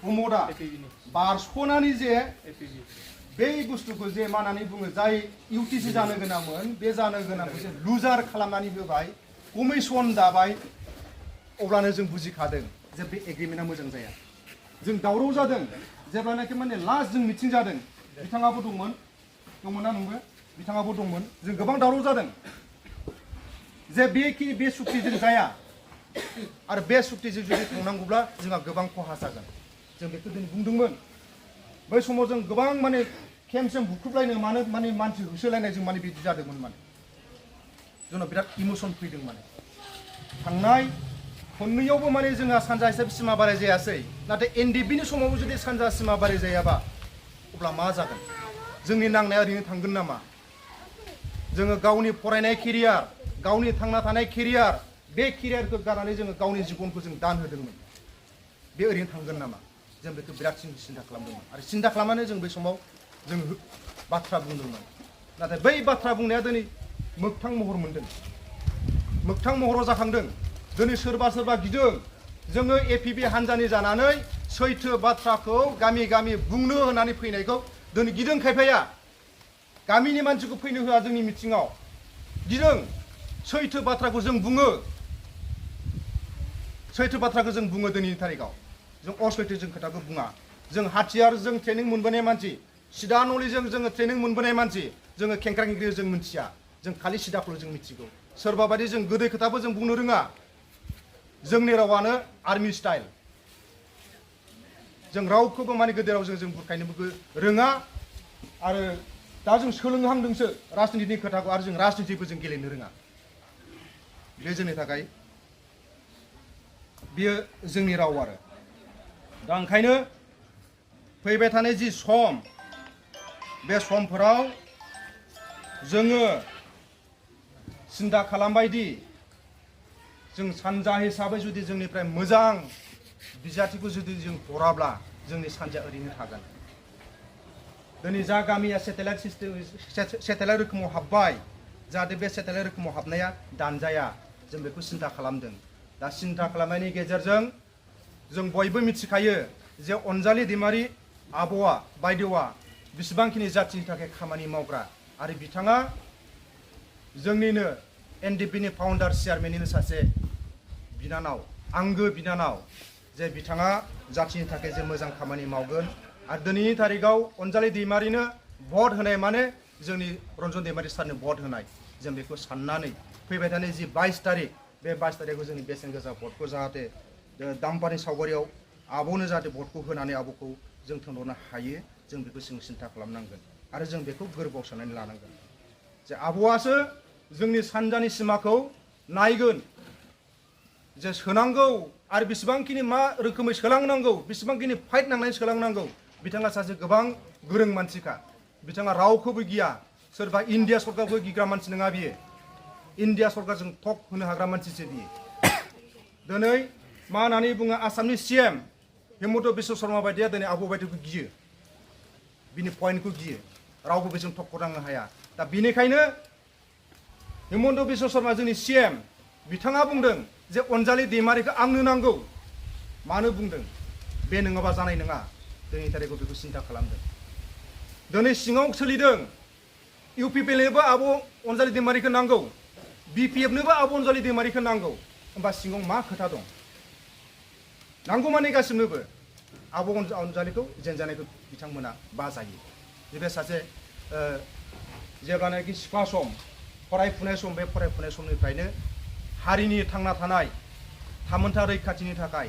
प्रमदा बारस'नानै जे बे बुस्थुखौ जे मानानै बुङो जाय इउटिसि जानो गोनांमोन बे जानो गोनांखौ जे लुजार खालामनानै होबाय कमिसन दाबाय अब्लानो जों बुजिखादों जे बे एग्रिमेन्टआ मोजां जाया जों दावराव जादों जेब्लानाखि माने लास्ट जों मिटिं जादों बिथाङाबो दंमोन ना नंगौ बिथाङाबो दंमोन जों गोबां दावराव जादों जे बे सुक्तिजों जाया आरो बे सुक्तिजों जुदि थांनांगौब्ला जोंहा गोबां खहा जागोन जों बेखौ दिनै बुंदोंमोन बै समाव जों गोबां माने खेमसेम बुख्रुबलायनो माने मानसि होसोलायनाय जों माने बिदि जादोंमोन माने जोंनाव बिराद इमोसन फैदों माने थांनाय खननैयावबो माने जोंहा सानजा हिसाबै सिमा बाराय जायासै नाथाय एनडिपिनि समावबो जुदि सानजा सिमा बाराय जायाबा अब्ला मा जागोन जोंनि नांनाया ओरैनो थांगोन नामा जोङो गावनि फरायनाय केरियार गावनि थांना थानाय केरियार बे केरियारखौ गारनानै जोङो गावनि जिबनखौ जों दान होदोंमोन बे ओरैनो थांगोन नामा जों बेखौ बिराद सिन्था खालामदोंमोन आरो सिन्था खालामनानै जों बै समाव जों बाथ्रा बुंदोंमोन नाथाय बै बाथ्रा बुंनाया दिनै मोगथां महर मोनदों मोगथां महराव जाखांदों दिनै सोरबा गिदों जोङो एपिबि हान्जानि जानानै सैथो बाथ्राखौ गामि गामि बुंनो होननानै फैनायखौ दिनै गिदों खायफाया गामिनि मानसिखौ फैनो होआ जोंनि मिटिङाव गिदों सैथो बाथ्राखौ जों बुङो दिनैनि थारिखआव जों असैथो जों खोथाखौ बुङा जों हाथियारजों ट्रेनिं मोनबोनाय मानसि सिदा नलेजों जोङो ट्रेनिं मोनबोनाय मानसि जोङो खेंख्रा खेंख्रि जों मिथिया जों खालि सिदाखौल' जों मिथिगौ सोरबा बायदि जों गोदै खोथाबो जों बुंनो रोङा जोंनि रावानो आर्मि स्टाइल जों रावखौबो माने गोदो रावजों जों बुरखायनोबो रोङा आरो दा जों सोलोंहांदोंसो राजनितिनि खोथाखौ आरो जों राजनितिबो जों गेलेनो रोङा बे जोंनि थाखाय बेयो जोंनि राव आरो दा ओंखायनो फैबाय थानाय जि सम बे समफोराव जोङो सिन्था खालामबायदि जों सानजा हिसाबै जुदि जोंनिफ्राय मोजां बिजाथिखौ जुदि जों हराब्ला जोंनि सानजाया ओरैनो थागोन दिनै जा गामिया सेटेलाइट सिस्टेम सेटेलाइट रोखोमाव हाबबाय जाहाथे बे सेटेलाइट रोखोमाव हाबनाया दानजाया जों बेखौ सिन्था खालामदों दा सिन्था खालामनायनि गेजेरजों जों बयबो मिथिखायो जे अनजालि दैमारि आब'आ बायदेवआ बेसेबांखिनि जाथिनि थाखाय खामानि मावग्रा आरो बिथाङा जोंनिनो एनडिपिनि फाउन्डार चेयारमेननिनो सासे बिनानाव आंगो बिनानाव जे बिथाङा जाथिनि थाखाय जे मोजां खामानि मावगोन आरो दिनैनि थारिखआव अनजालि दैमारिनो भट होनाय माने जोंनि रन्जन दैमारि सारनो भट होनाय जों बेखौ साननानै फैबाय थानाय जि 22 तारिख बे 22 तारिखआव जोंनि बेसेन गोसा भटखौ जाहाथे दाम्पारनि सावगारियाव आब'नो जाहाथे भटखौ होनानै आब'खौ जों थोनहरनो हायो जों बेखौ जों सिन्था खालामनांगोन आरो जों बेखौ गोरबोआव साननानै लानांगोन जे आब'आसो जोंनि सानजानि सिमाखौ नायगोन जे सोनांगौ आरो बेसेबांखिनि मा रोखोमै सोलांनांगौ बेसेबांखिनि फाइट नांनानै सोलांनांगौ बिथाङा सासे गोबां गोरों मानसिखा बिथाङा रावखौबो गिया सोरबा इन्डिया सरकारखौ गिग्रा मानसि नङा बियो इन्डिया सरकारजों थक होनो हाग्रा मानसिसो बियो दिनै मा होननानै बुङो आसामनि सिएम हेमन्त बिश्व शर्मा बायदिया दिनै आब' बायदिखौ गियो बिनि पइन्टखौ गियो रावबो बेजों थक फोनांनो हाया दा बेनिखायनो हेमन्त बिश्व शर्मा जोंनि सिएम बिथाङा बुंदों जे अनजालि दैमारिखौ आंनो नांगौ मानो बुंदों बे नङाबा जानाय नङा दिनैनि थारिखआव बेखौ सिन्था खालामदों दिनै सिङाव सोलिदों इउपिपिएलनोबो आब' अनजालि दैमारिखौ नांगौ बिपिएफनोबो आब' अनजालि दैमारिखौ नांगौ होमबा सिङाव मा खोथा दं नांगौ माने गासिनोबो आब' अनजालिखौ जेनजानायखौ बिथांमोना बाजायो बे सासे जेब्लानाखि सिख्ला सम फरायफुनाय सम बे फरायफुनाय समनिफ्रायनो हारिनि थांना थानाय थामोनथा रैखाथिनि थाखाय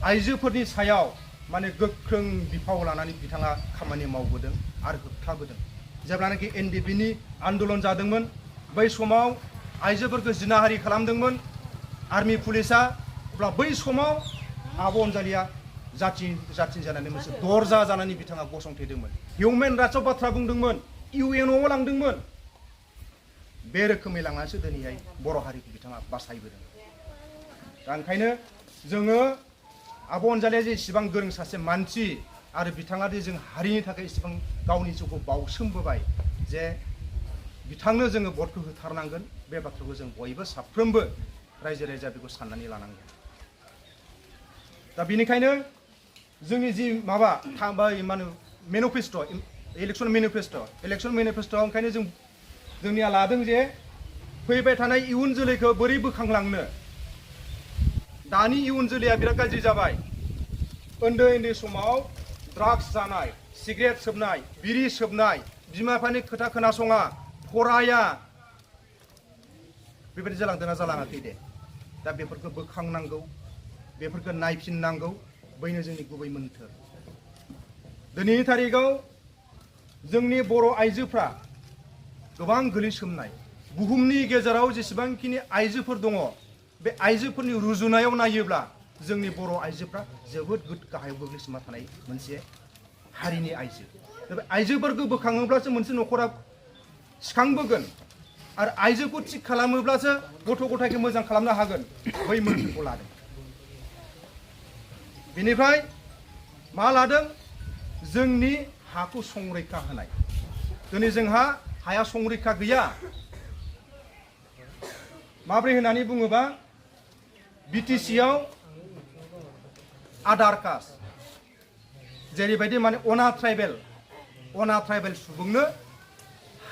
आइजोफोरनि सायाव माने गोख्रों बिफाव लानानै बिथाङा खामानि मावबोदों आरो होबथाबोदों जेब्लानाखि एनडिपिनि आन्दलन जादोंमोन बै समाव आइजोफोरखौ जिनाहारि खालामदोंमोन आर्मि पुलिसा अब्ला बै समाव आब' अनजालिया जाथि जानानै मोनसे दरजा जानानै बिथाङा गसंथेदोंमोन हिउमेन राइट्सआव बाथ्रा बुंदोंमोन इउएनअआव लांदोंमोन बे रोखोमै लांनानैसो दिनैहाय बर' हारिखौ बिथाङा बासायबोदों दा ओंखायनो जोङो आब' अनजालिया जे इसिबां गोरों सासे मानसि आरो बिथाङा दि जों हारिनि थाखाय इसिबां गावनि जिउखौ बाउसोमबोबाय जे बिथांनो जोङो भटखौ होथारनांगोन बे बाथ्राखौ जों बयबो साफ्रोमबो रायजो राजा बेखौ साननानै लानांगोन दा बेनिखायनो जोंनि जि माबा मा होनो मेनिफेस्ट' इलेक्सन मेनिफेस्ट'आव ओंखायनो जोंनिया लादों जे फैबाय थानाय इयुन जोलैखौ बोरै बोखांलांनो दानि इयुन जोलैया बिराद गाज्रि जाबाय उन्दै उन्दै समाव ड्राग्स जानाय सिगारेट सोबनाय बिरि सोबनाय बिमा बिफानि खोथा खोनासङा फराया बेबायदि जालांदोंना जालाङाखै दे दा बेफोरखौ बोखांनांगौ बेफोरखौ नायफिननांगौ बैनो जोंनि गुबै मोन्थोर दिनैनि थारिखआव जोंनि बर' आइजोफ्रा गोबां गोलैसोमनाय बुहुमनि गेजेराव जेसेबांखिनि आइजोफोर दङ बे आइजोफोरनि रुजुनायाव नायोब्ला जोंनि बर' आइजोफ्रा जोबोद गाहायाव गोग्लैसोना थानाय मोनसे हारिनि आइजो दा बे आइजोफोरखौ बोखाङोब्लासो मोनसे न'खरा सिखांबोगोन आरो आइजोखौ थिग खालामोब्लासो गथ' गथायखौ मोजां खालामनो हागोन बै मोन्थोरखौ लादों बेनिफ्राय मा लादों जोंनि हाखौ संरैखा होनाय दिनै जोंहा हाया संरैखा गैया माब्रै होननानै बुङोबा बिटिसिआव आधार कास्ट जेरैबायदि माने अना ट्राइबेल सुबुंनो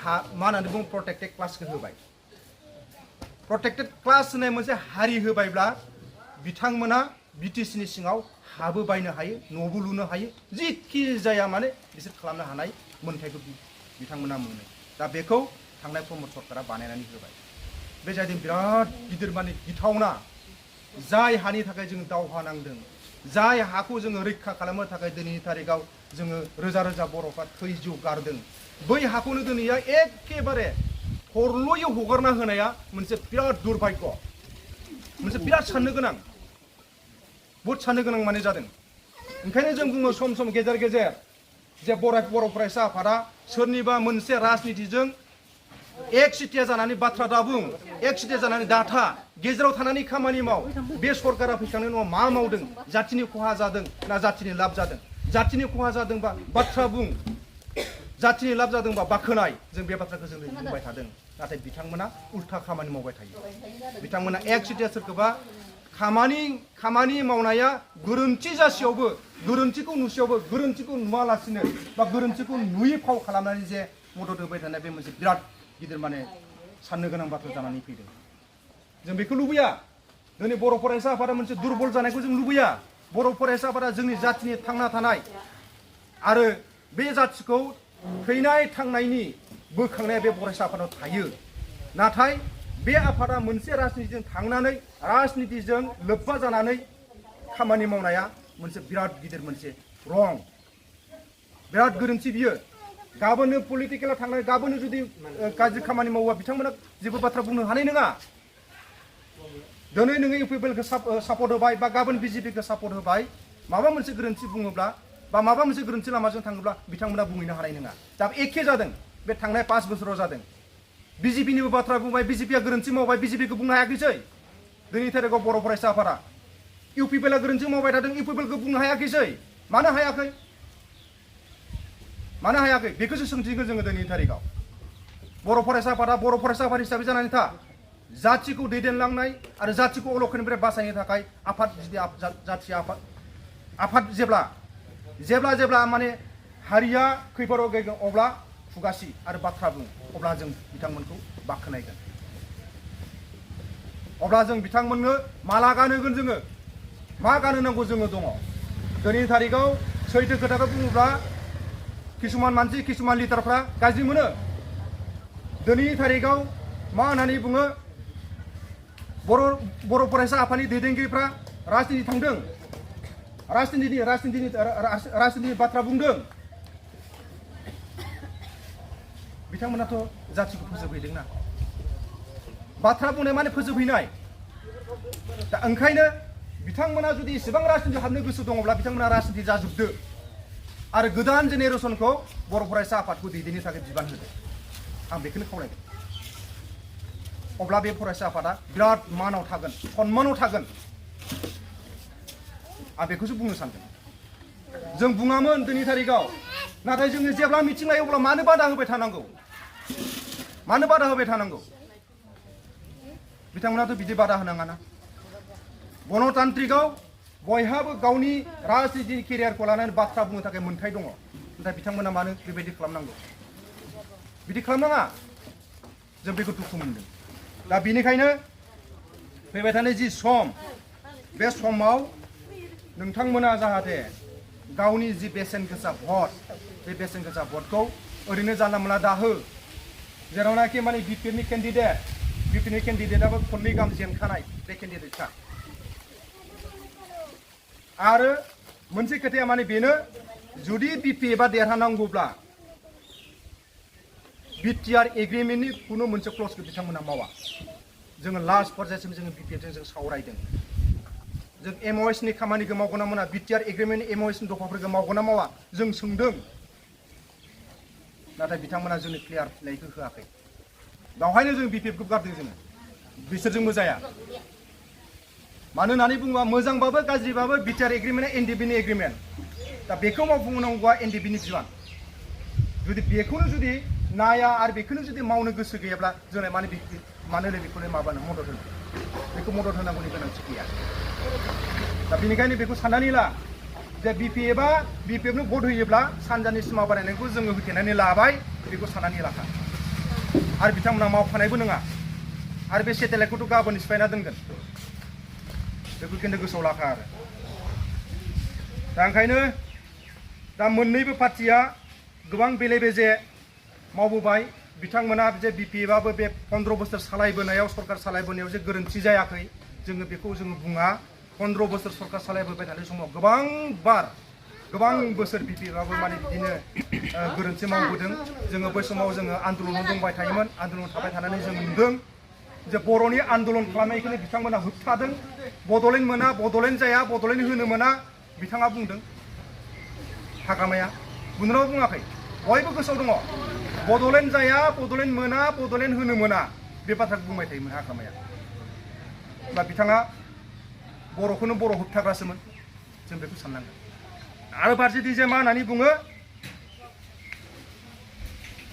मा होननानै बुङो प्रटेक्टेड क्लासखौ होबाय प्रटेक्टेड क्लास होननाय मोनसे हारि होबायब्ला बिथांमोना बिटिसिनि सिङाव हाबो बायनो हायो न'बो लुनो हायो जिखि जाया माने बिसोर खालामनो हानाय मोन्थायखौ बिथांमोना मोनो दा बेखौ थांनाय प्रमद सरकारा बानायनानै होबाय बे जादों बिराद गिदिर माने गिथावना जाय हानि थाखाय जों दावहा नांदों जाय हाखौ जोङो रैखा खालामनो थाखाय दिनैनि थारिखआव जोङो रोजा रोजा बर'फ्रा थै जिउ गारदों बै हाखौनो दिनैया एखेबारे हरल'यै हगारना होनाया मोनसे बिराद दुर्भाग्य मोनसे बिराद साननो गोनां बहुद साननो गोनां माने जादों ओंखायनो जों बुङो सम सम गेजेर गेजेर जे बर' फरायसा आफादा सोरनिबा मोनसे राजनितिजों एकसिटिया जानानै बाथ्रा दाबुं एकसिटिया जानानै दाथा गेजेराव थानानै खामानि माव बे सरकारा फैखांनायनि उनाव मा मावदों जाथिनि खहा जादों ना जाथिनि लाब जादों जाथिनि खहा जादोंबा बाथ्रा बुं जाथिनि लाब जादोंबा बाखोनाय जों बे बाथ्राखौ जों बुंबाय थादों नाथाय बिथांमोना उल्था खामानि मावबाय थायो बिथांमोना एकसिटिया सोरखौबा खामानि मावनाया गोरोन्थि जासेयावबो गोरोन्थिखौ नुसेयावबो गोरोन्थिखौ नुवालासिनो बा गोरोन्थिखौ नुयै फाव खालामनानै जे मदद होबाय थानाय बे मोनसे बिराद गिदिर माने साननो गोनां बाथ्रा जानानै फैदों जों बेखौ लुबैया दिनै बर' फरायसा आफादा मोनसे दुरबल जानायखौ जों लुबैया बर' फरायसा आफादा जोंनि जाथिनि थांना थानाय आरो बे जाथिखौ थैनाय थांनायनि बोखांनाया बे फरायसा आफादाव थायो नाथाय बे आफादा मोनसे राजनितिजों थांनानै राजनितिजों लोब्बा जानानै खामानि मावनाया मोनसे बिराद गिदिर मोनसे रं बिराद गोरोन्थि बियो गाबोननो पलिटिकेलाव थांनानै गाबोननो जुदि गाज्रि खामानि मावोबा बिथांमोना जेबो बाथ्रा बुंनो हानाय नङा दिनै नोङो इउपिपिएलखौ सापर्ट होबाय बा गाबोन बिजेपिखौ सापर्ट होबाय माबा मोनसे गोरोन्थि बुङोब्ला बा माबा मोनसे गोरोन्थि लामाजों थाङोब्ला बिथांमोना बुंहैनो हानाय नङा दा एखे जादों बे थांनाय 5 बोसोराव जादों बिजेपिनिबो बाथ्रा बुंबाय बिजेपिया गोरोन्थि मावबाय बिजेपिखौ बुंनो हायाखैसै दिनैनि थारिखआव बर' फरायसा आफादा इउपिपिएलआ गोरोन्थि मावबाय थादों इउपिपिएलखौ बुंनो हायाखैसै मानो हायाखै बेखौसो सोंथिगोन जोङो दिनैनि थारिखआव बर' फरायसा आफादा बर' फरायसा आफाद हिसाबै जानानै था जाथिखौ दैदेनलांनाय आरो जाथिखौ अलखदनिफ्राय बासायनो थाखाय आफाद जुदि जाथि आफाद जेब्ला माने हारिया खैफोदाव गोग्लैगोन अब्ला खुगासि आरो बाथ्रा बुं अब्ला जों बिथांमोनखौ बाख्नायगोन अब्ला जों बिथांमोननो माला गानहोगोन जोङो मा गानहोनांगौ जोङो दङ दिनैनि थारिखआव सैथो खोथाखौ बुङोब्ला किसुमान मानसि किसुमान लिडारफ्रा गाज्रि मोनो दिनैनि थारिखआव मा होननानै बुङो बर' फरायसा आफादनि दैदेनगिरिफ्रा राजनिति थांदों राजनितिनि बाथ्रा बुंदों बिथांमोनाथ' जाथिखौ फोजोबहैदोंना बाथ्रा बुंनाय माने फोजोबहैनाय दा ओंखायनो बिथांमोना जुदि एसेबां राजनिति हाबनो गोसो दङब्ला बिथांमोना राजनिति जाजोबदो आरो गोदान जेनेरेसनखौ बर' फरायसा आफादखौ दैदेननो थाखाय बिबान होदो आं बेखौनो खावलायदों अब्ला बे फरायसा आफादा बिराद मानाव थागोन सन्मानाव थागोन आं बेखौसो बुंनो सानदों जों बुङामोन दिनैनि थारिखआव नाथाय जोङो जेब्ला मिटिं लायो अब्ला मानो बादा होबाय थानांगौ बिथांमोनाथ' बिदि बादा होनाङाना गणतान्त्रिकआव बयहाबो गावनि राजनीति केरियारखौ लानानै बाथ्रा बुंनो थाखाय मोन्थाय दङ नाथाय बिथांमोना मानो बेबायदि खालामनांगौ बिदि खालामनाङा जों बेखौ दुखु मोनदों दा बेनिखायनो फैबाय थानाय जि सम बे समाव नोंथांमोना जाहाथे गावनि जि बेसेन गोसा भट बे बेसेन गोसा भटखौ ओरैनो जानला मोनला दाहो जेरावनाखि माने बिपिएफनि केन्डिडेटआबो खननै गाहाम जेनखानाय बे केन्डिडेटआ आरो मोनसे खोथाया माने बेनो जुदि बिपिएफआ देरहानांगौब्ला बिटिआर एग्रिमेन्टनि खुनु मोनसे क्लजखौ बिथांमोना मावा जोङो लास्ट पर्यायसिम जोङो बिपिएफजों जों सावरायदों जों एमअएसनि खामानिखौ मावगोन ना मोना बिटिआर एग्रिमेन्टनि एमअएसनि दफाफोरखौ मावगोन ना मावा जों सोंदों नाथाय बिथांमोना जोंनो क्लियार फिननायखौ होआखै बेवहायनो जों बिपिएफखौ गारदों जोङो बिसोरजोंबो जाया मानो होननानै बुङोबा मोजांबाबो गाज्रिबाबो बिटिआर एग्रिमेन्टआ एनडिपिनि एग्रिमेन्ट दा बेखौ मावफुंनांगौआ एनडिपिनि बिबान जुदि बेखौनो जुदि नाया आरो बेखौनो जुदि मावनो गोसो गैयाब्ला जोंलाय मानो बेखौनो माबानो मदद होनो बेखौ मदद होनांगौनि गोनांथि गैया दा बेनिखायनो बेखौ साननानै ला जे बिपिएफनो भट होयोब्ला सानजानि सिमा बारायनायखौ जोङो होथेनानै लाबाय बेखौ साननानै लाखा आरो बिथांमोना मावखानायबो नङा आरो बे सेटेलाइटखौथ' गाबोन सिफायना दोनगोन बेखौ खिन्थु गोसोआव लाखा आरो दा ओंखायनो दा मोननैबो पार्टिया गोबां बेले बेजे मावबोबाय बिथांमोना जे बिपिएफआबो बे 15 बोसोर सालायबोनायाव सरकार सालायबोनायाव जे गोरोन्थि जायाखै जोङो बेखौ जोङो बुङा 15 बोसोर सरकार सालायबोबाय थानाय समाव गोबां बोसोर बिपिएफआबो माने बिदिनो गोरोन्थि मावबोदों जोङो बै समाव जोङो आन्दलनाव दंबाय थायोमोन आन्दलनाव थाबाय थानानै जों नुदों जे बर'नि आन्दलन खालामनायखौनो बिथांमोना होबथादों बड'लेण्ड मोना बड'लेण्ड जाया बड'लेण्ड होनो मोना बिथाङा बुंदों हाग्रामाया बुंनायाव बुङाखै बयबो गोसोआव दङ बड'लेण्ड जाया बड'लेण्ड मोना बड'लेण्ड होनो मोना बे बाथ्राखौ बुंबाय थायोमोन हाग्रामाया दा बिथाङा बर'खौनो बर' होबथाग्रासोमोन जों बेखौ साननांगोन आरो फारसेथिं जे मा होननानै बुङो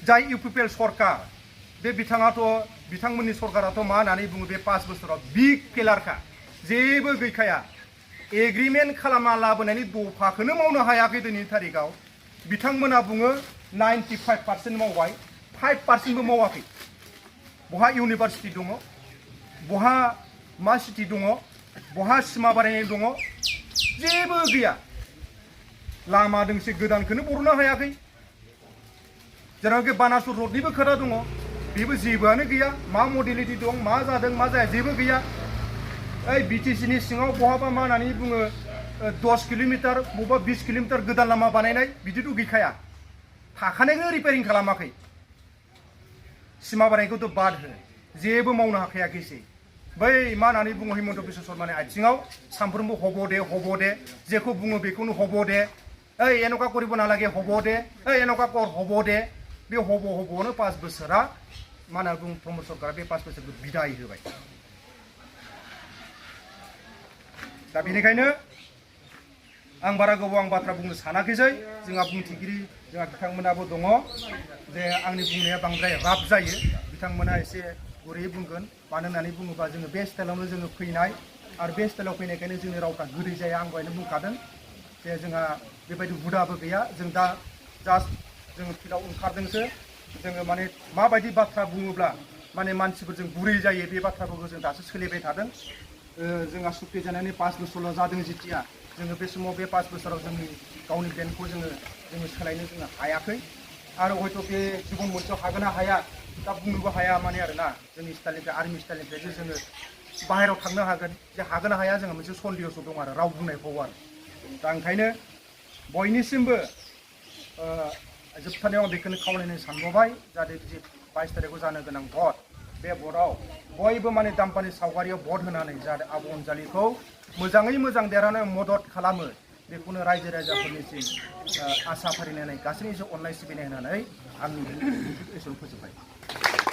जाय इउपिपिएल सरकार बे बिथांमोननि सरकाराथ' मा होननानै बुङो बे 5 बोसोराव बिग फेलारखा जेबो गैखाया एग्रिमेन्ट खालामना लाबोनायनि दफाखौनो मावनो हायाखै दिनैनि थारिखआव बिथांमोना बुङो 95% मावबाय 5%बो मावाखै बहा इउनिभार्सिटि दङ बहा मा सिटि दङ बहा सिमा बारायनाय दङ जेबो गैया लामा दोंसे गोदानखौनो बर'नो हायाखै जेरावखि बानासुर रडनिबो खोथा दङ बेबो जेबोआनो गैया मा मडेलिटि दं मा जादों मा जाया जेबो गैया ओइ बिटिसिनि सिङाव बहाबा मा होननानै बुङो 10 किल'मिटार बबेबा 20 किल'मिटार गोदान लामा बानायनाय बिदिथ' गैखाया थाखानायखौनो रिपेयारिं खालामाखै सिमा बारायनायखौथ' बाद हो जेबो मावनो हाखायाखैसै बै मा होननानै बुङो हिमन्त बिश्व शर्मानि आथिङाव सानफ्रोमबो हब दे जेखौ बुङो बेखौनो हब दे ओइ एनका करिब नालागे हब दे ओइ एनका कर हब दे बे हबनो 5 बोसोरा मा होनना बुङो प्रमद सरकारा बे 5 बोसोरखौ बिदाय होबाय दा बेनिखायनो आं बारा गोबाव आं बाथ्रा बुंनो सानाखैसै जोंहा बुंथिगिरि जोंहा बिथांमोनाबो दङ जे आंनि बुंनाया बांद्राय राफ जायो बिथांमोना एसे गुरैयै बुंगोन मानो होननानै बुङोबा जोङो बे स्टाइलावनो जोङो फैनाय आरो बे स्टाइलाव फैनायखायनो जोंनि रावफ्रा गोदै जाया आं दहायनो बुंखादों जे जोंहा बेबायदि हुदाबो गैया जों दा जास्ट जोङो फिल्डआव ओंखारदोंसो जोङो माने माबायदि बाथ्रा बुङोब्ला माने मानसिफोरजों गुरै जायो बे बाथ्राफोरखौ जों दासो सोलिबाय थादों जोंहा सुक्ति जानायनि 5 बोसोरल' जादों जेथिया जोङो बे समाव बे 5 बोसोराव जोंनि गावनि ब्रेन्डखौ जोङो सोलायनो जोङो हायाखै आरो हयथ' बे गुबुन मोनसेयाव हागोन ना हाया दा बुंनोबो हाया माने आरोना जोंनि स्टाइलनिफ्राय आर्मि स्टाइलनिफ्रायसो जोङो बाहेरायाव थांनो हागोन जे हागोन ना हाया जोंहा मोनसे सन्देहसो दं आरो राव बुंनायखौ आरो दा ओंखायनो बयनिसिमबो जोबथारनायाव आं बेखौनो खावलायनो सानबावबाय जाहाथे जि 22 तारिखआव जानो गोनां भट बे भटआव बयबो माने दाम्पानि सावगारियाव भट होनानै जाहाथे आब' अनजालिखौ मोजाङै मोजां देरहानायाव मदद खालामो बेखौनो रायजो राजाफोरनिसिम आसा फारिनानै गासैनिसिम अननाय सिबिनाय होनानै आंनि एसेयावनो फोजोबबाय